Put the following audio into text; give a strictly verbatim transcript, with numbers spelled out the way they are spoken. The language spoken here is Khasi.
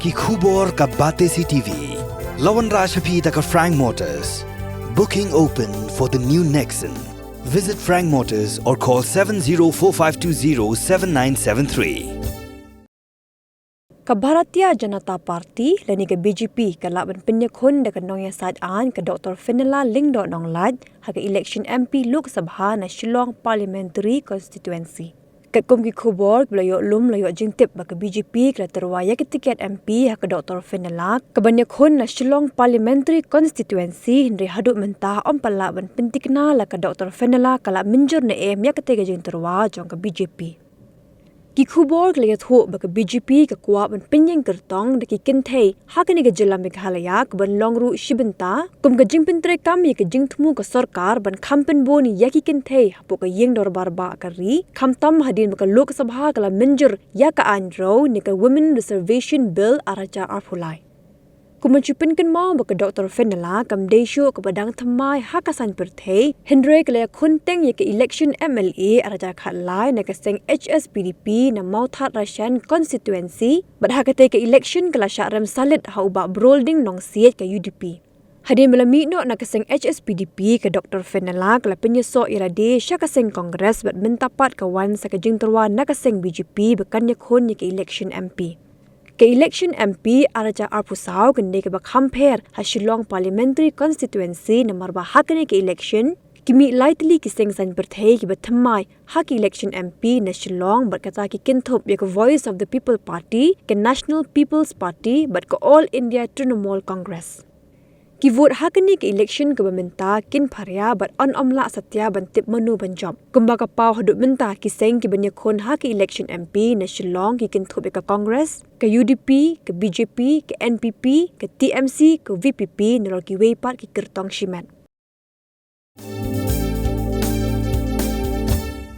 Ki khubor ka Batesi T V. La wanrah sha phi da ka Frank Motors. Booking open for the new Nexon. Visit Frank Motors or call seven zero four five two zero seven nine seven three. Ka Bharatiya Janata Party lane ka B J P ka lah ban pynïakhun da ka nongïasaid aiñ ka Doctor Fenella Lyngdoh Nonglait ha ka election M P Lok Sabha na Shillong Parliamentary Constituency. Katkum ki khubor kiba la ïoh lum la ïoh jingtip ba ka B J P ka la tyrwa ïa ka tiket M P ha ka Doctor Fenella kaban ïakhun na Shillong Parliamentary Constituency, hynrei haduh mynta ym pat lah ban pyntikna la ka Doctor Fenella ka la mynjur ne em ïa katei ka jingtyrwa jong ka B J P. Ki khubor ki la ïathuh ba ka B J P ka kwah ban pynïeng kyrtong da ki kynthei ha kane ka jylla Meghalaya kaban long ruh shi bynta kum ka jingpyntreikam ïa ka jingthmu ka sorkar ban kham pynbun ïa ki kynthei hapoh ka ïing dorbar bah ka ri, khamtam hadien ba ka Lok Sabha ka la mynjur ïa ka aiñ rew ne ka Women Reservation Bill ar hajar arphew lai. Kum ban shu pynkynmaw ba ka Doctor Fenella kam dei shuh kaba dang thymmai ha ka saiñ pyrthei, hynrei ka la ïakhun teng ïa ka election M L A ar hajar khatlai na ka seng H S P D P na Mawthadraishan Constituency, bad ha katei ka election ka la shah rem salit ha u Bah Brolding Nongsiej ka U D P. Hadien ba la mih noh na ka seng H S P D P, ka Doctor Fenella ka la pynïasoh ïa lade sha ka seng Congress bad mynta pat ka wan sa ka jingtyrwa na ka seng B J P ba kan ïakhun ïa ka election M P. Ka election M P ar hajar arphew saw kan dei kaba kham pher ha Shillong Parliamentary Constituency namar ba ha kane ka election ki mih lai tylli ki seng saiñ pyrthei kiba thymmai ha ka election M P na Shillong, bad kata ki kynthup ïa ka Voice of the People Party, ka National People's Party bad ka All India Trinamool Congress. Ki vote ha kane ka election kaba mynta kin pharia bad yn ym lah satia ban tip mano ban jop. Kumba ka paw haduh mynta ki seng kiban ïakhun ha ka election M P na Shillong ki kynthup ïa ka Congress, ka U D P, ka B J P, ka N P P, ka T M C, ka V P P nalor kiwei pat ki kyrtong shimet.